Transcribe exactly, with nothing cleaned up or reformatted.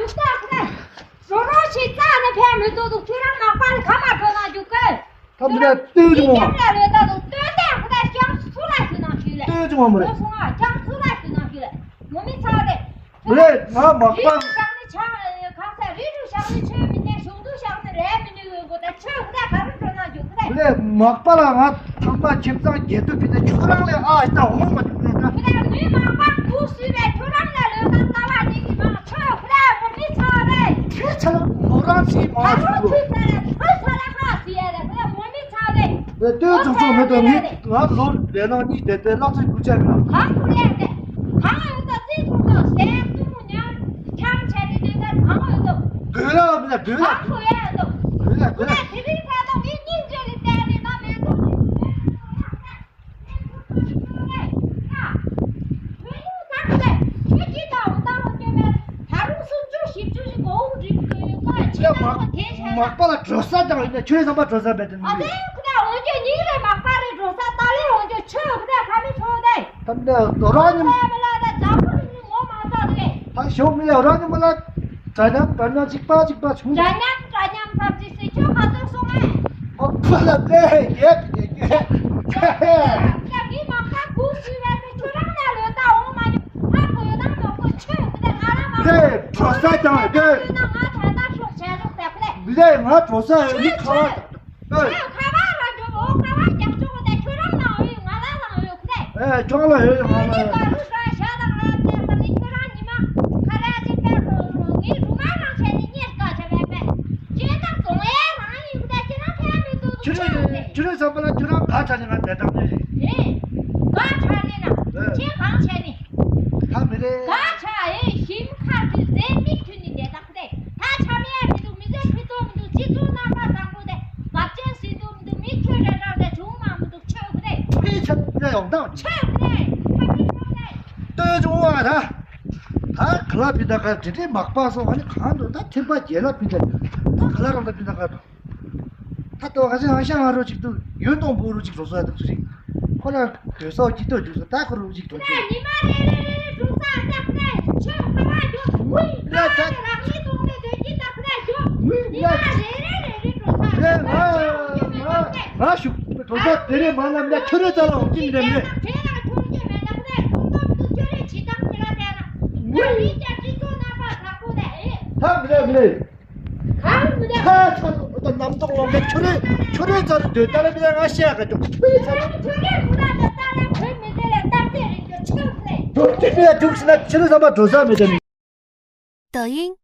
ད་ཁོ་ན་རོ་རོ་ཞིག་རྩ་ནས་ཕན་མི་ཐོགས་འདུག་ཁྱོད་རང་མག་པ་ལ་ཁ་མ་འགྲོ་ན་རྒྱུག་གི། ད་མི་ལ་ལྟོས་ཀྱི་མོ། ཁྱོད་རང་ལ་ལོས་ད་འདུག་ལྟོས་ཏེ་ཁོ་ན་ཅང་སུ་ལ་ཞུ་ན་ཞུ་ལེ། ལྟོས་ཀྱི་མོ་མོ་ལེ། ལྟོས་སོང་ང་ཅང་སུ་ལ་ཞུ་ན་ཞུ་ལེ། ངོ་མི་ཚ་རེད། མོ་ལེ་ང་མག་པ། རི་ཁྲོད་བཞག་ནས་ཆང་གང་ཟེར། རི་ཁྲོད་བཞག་ནས་ཆོས་མི་ཉན། གཞུང་དུ་བཞག་ནས་ལས་མི་ནུས་ཡོད་གོ་ད་ཆོས་ཁོ་ན་ག་རུ་འགྲོ་ན་རྒྱུག་གི་རེད། མོ་ལེ་མག་པ་ལ་ང་ཐང་པ་ཁྱིམ་ཚང་རྒྱལ་དུ་ཕི་ད་ཁྱོད་རང་ལས་ཨ་ད་འོང་མ་ཐུབ་ན་ད། ཁོ་ན་ནུས་མག་པ་ཁུ་སུས་རེད། ཁྱོད་རང་ལ་ལོས་ད་ལྟ་བ་ནི་གི་མང་ཆོས་ཁོ་ན་ངོ་མི་ཚ་རེད། ཁྱོད་ཚ་ལ་མོ་རང་ཚིག་མ་ད་ཁོ་ཚུད་ཚ་རེད། ཁོ་ཚ་ལ་ཁ་སུ་ཡ་རེད། ཁོ་ན་ངོ་མི་ཚ་རེད། ལྟོས་ཚོགས་ཚོགས་མེད་དོ་ངས་ང་ལོ་ལས་ནང་གཉིས་བསྡད་དེ་ལག་ཚོད་དགུ་ཆ་མེད་ལ། གང་དུ་ལས་དེ་གང་ཡོད་དོ་རྩིས་ཐུབ་དོ་ཟས་བཙུན་མོ་ཉར་འཆམ་བྱས་ཏེ་དེ་ལྟར་གང་ཡོད་དོ། བོད་ལ་བོད་ལ་བོད་ལ་གང་དུ་ཡོད་དོ། བོད་ལ་བོད་ལ་དེ་རིང་ཁ་ཐོག་ངས་སྙིང་རྗེ་ལས་བལྟས་ནས་ན་མེད་དོ། མག་པ་ལ་འགྲོ་ས་དང་ཡིན་ན་ཁྱོད་བསམ་པ་འགྲོ་ས་མེད་དེ་ནི། ཨ་ཙི་ཁུ་ད་འོན་ཀྱང་ཉིན་རེ་མག་པ་རེ་འགྲོ་ས་ཏཱ་ལའི་འོན་ཀྱང་ཆོས་ཁུ་ད་ཁ་མི་ཆོག་དེ། ད་མི་ད་རང་ཉིད་མ་ལ་ད་ཛ་པུ་རི་ནི་ངོ་མ་ཚ་དེ། ད་ཞོག་མི་ཡ་རང་ཉིད་མ་ལ་འདྲ་མཉམ་འདྲ་མཉམ་གཅིག་པ་གཅིག་པ་བྱུང་། འདྲ་མཉམ་འདྲ་མཉམ་ཚབ་ཅིག་སེ་ཁྱོད་ག་ཚོད་སོང་ངས། ཨོ་ཕ་ལ་ལེ་ཡེ་ཡེ་ཡེ། ཡ་ངའི་མ་ཁ་ཁུ་སུས་བས་ནི་ཁྱོད་རང་ལ་ལོས་ད་འོང་མ་ཡོང་ཧ་གོ་ཡོད་ན་མ་གོ་ཆོས་ཁུ་ད་ང་ལ་མ་ལེ་གྲོ་ས་ཀྱང་ལེ། ཡོད་ན་ང་ད་ལྟ་ཤོག་བྱས་རོགས་ཟེར་ཁུ་ལེ། མི་ལེ་ང་གྲོ་ས་ཡོད་ནི་ཁ་བ། ཨེ། ཁ་བ་ར་འཇོག་འོ་ཁ་བ་རྒྱག་ཆོག་དེ་ཁྱོད་རང་ལ་འོས་ང་ལ་ལ་འོས་ཁུ་ལེ། ཨེ་ཁྱོད་ལ་འོས་ང་ལ་འོས། ཨ་ནི་ག་རུ་ག་ཤ་དང་ར་བལྟས་ས་ནི་ཁྱོད་རང་ཉི་མ་ཁ་ར་ཅིག་ཕེབས་རོགས་རོགས། ངའི་རུ་མ་རང་བྱས་ནི་གཉེར་དཀའ་བྱ་བས་པས། ཅེ་དང་རྫོང་ཨེ་རང་ཡིན་ཁུ་ལེ། ཁྱེད་རང་ཕེབས་མི་ཐུབ་ཁྱོད་རང་ཁྱོད་རང་བསམ་པ་ལ་ཁྱོད་རང་ག་ཆ་ནི་ང་བསྡད་སྟངས་ནི་རེད། ཨེ། ག་ཆ་ནི་ན་ཨེ། ཁྱེད་གང་བྱས་ནི། ད་མི་རེད། ག་ཆ་ཨེ་ཞིམ་ཁ་ཅིག་རྫས་མིག་ཐུན་ནི་བསྡད་སྟངས་དེ། ད་ཆ་མེད་མི་འདུག་མི་ཚེ་ཕུན་ཚོགས་མི་འདུག་སྤྱི་ཚོགས་རྣམ་པ་བཟང་པོ་དེ་བབ་ཅན་ཟིན་འདུག་མི་འདུག་མི་ཁྱོད་རེ་རང་དེ་བྱུང་མ་མི་འདུག་ཆོས་གོ་དེ། ཕི་ཆ་ཡ་ཡོང་དང་ཆོས་གོ་དེ། ཁ་ཕི་ཆོས་དེ། ལྟོས་བྱུང་བ་ད། ད་ག་ལ་ཕི་ད་ག་དེ་འདྲའི་མག་པ་སོང་ཨ་ནི་གང་འདུག་ད་ཐེམ་པ་རྒྱལ་ལ་ཕི་ད་ད་ག་ལ་རང་ད་ཕི་ད་ག་འདུག་ད་ལྟོ་ཁ་ཤས་ཧ་ཤ་ང་རོ་ཅིག་ཏུ་ཡུན་གཏོང་པོ་རུ་ཅིག་འགྲོ་སོ་ཡ་ཏུ་ཚུ་རིག་ཁོ་ལ་གོས་སོགས་ཀྱི་ཏོ་རྒྱུག་སོ་ད་ཁོ་རུ་ཅིག་འགྲོ་རྒྱུ། ཉི་མ་རེ་རེ་རེ་རེ་འགྲོ་ས་ཨ་ཙག་ཙག་ཆོས་ཁ་བ་རྒྱུག་ངུས་ལ་ད་རང་ཉིད་གཏོང་ལེ་དོན་གྱི་ད་ཁ་རྒྱུག་ཉི་མ་རེ་རེ་རེ་རེ་འགྲོ་ས་ཨ་ཙག་ང་ང་ཞུ་འགྲོ་ས་དེ་རེ་མ་ལམ་ཡ་ཁྱོད་རེ་ཙ་ལ་འོང་གི་མི་འདེམ་ནས། ད་མི་རེ་མི་རེ། གང་མི་ལ། ཁ་ཚ་ད་རྣམ་རྟོག་ལོག་གི་ཁྱོད་རེ་ཁྱོད་རེ་ཚ་རུ་སྡོད་ད་ལ་མི་ལ་ང་བཤད་ག་ཅོག་ཁྱོད་རེ་ཚ་རུ། ཁྱོད་རེ་ཁུ་ལ་ད་ལ་ཁོའི་མི་ཚེ་ལ་སྟབས་བདེ་རེད་ཁྱོད་ཁུ་ལེ། ཁྱོད་རེ་ཁུ་ལ་ཁྱོད་རེ་བསམ་པ་འགྲོ་ས་མེད་དེ། 抖音